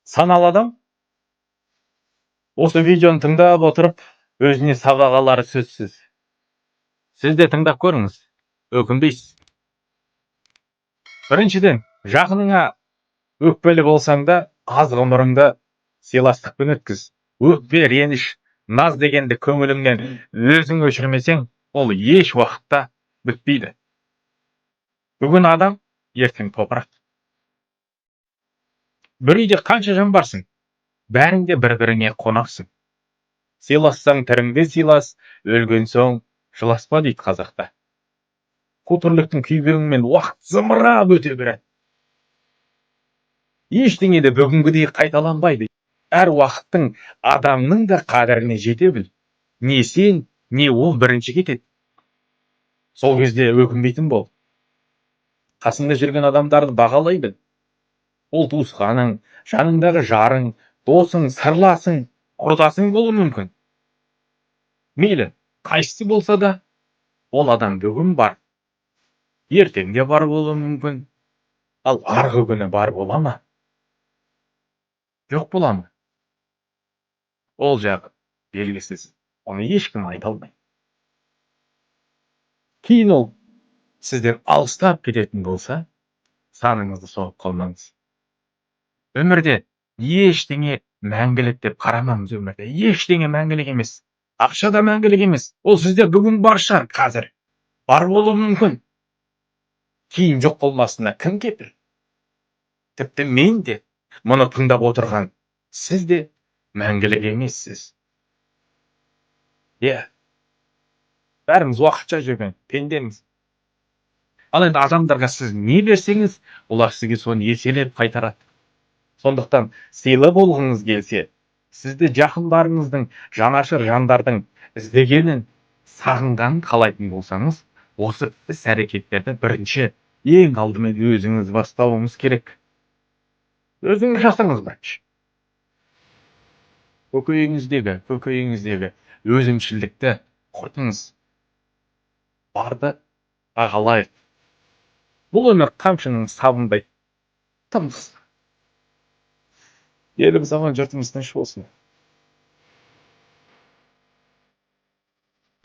Саналы адам осы видеоны тыңдап отырып, өзіне сабақ алары сөзсіз. Сіз де тыңдап көріңіз, өкінбейсіз. Біріншіден, жақыныңа өкпелі болсаң да, аз ғұмырыңды сыйластықпен өткіз. Өкпе, реніш, наз дегенді көңіліңнен өзің өшірмесең, ол еш уақытта бітпейді. Бүгін адам, ертең топырақ. Бір үйде қанша жан барсың, бәрің де бір біріңе қонақсың. Сыйлассаң, тіріңде сыйлас, өлген соң жыласпа дейді қазақта. Қу тірліктің күйбеңімен уақыт зымырап өте береді. Ештеңе де бүгінгідей қайталанбайды. Әр уақыттың, адамның да қадіріне жете біл. Не сен, не ол бірінші кетеді. Сол кезде өкінбейтін бол. Қасыңда жүрген адамдарды бағалай біл. Ол туысқаның, жаныңдағы жарың, досың, сырласың, құрдасың болуы мүмкін. Мейлі, қайсысы болса да, ол адам бүгін бар, ертең де бар болуы мүмкін. Ал арғы күні бар бола ма, жоқ бола ма, ол жағы белгісіз. Оны ешкім айта алмайды. Кейін ол сізден алыстап кететін болса, саныңызды соғып қалмаңыз. Өмірде ештеңе мәңгілік деп қарамаңыз. Өмірде ештеңе мәңгілік емес. Ақша да мәңгілік емес. Ол сізде бүгін бар шығар, қазір бар болуы мүмкін. Кейін жоқ болмасына кім кепіл? Тіпті мен де, мұны тыңдап отырған сіз де мәңгілік емессіз. Иә, бәріміз уақытша жүрген пендеміз. Ал енді адамдарға сіз не берсеңіз, олар сізге соны еселеп қайтарады. Сондықтан сыйлы болғыңыз келсе, сізді жақындарыңыздың, жанашыр жандардың іздегенін, сағынғанын қалайтын болсаңыз, осы іс әрекеттерді бірінші, ең алдымен өзіңіз бастауыңыз керек. Өзіңіз жасаңыз. Бірінші көкейіңіздегі өзімшілдікті құртыңыз. Барды бағалайық. Бұл өмір қамшының сабындай тым қысқа. Еліміз аман, жұртымыз тыныш болсын.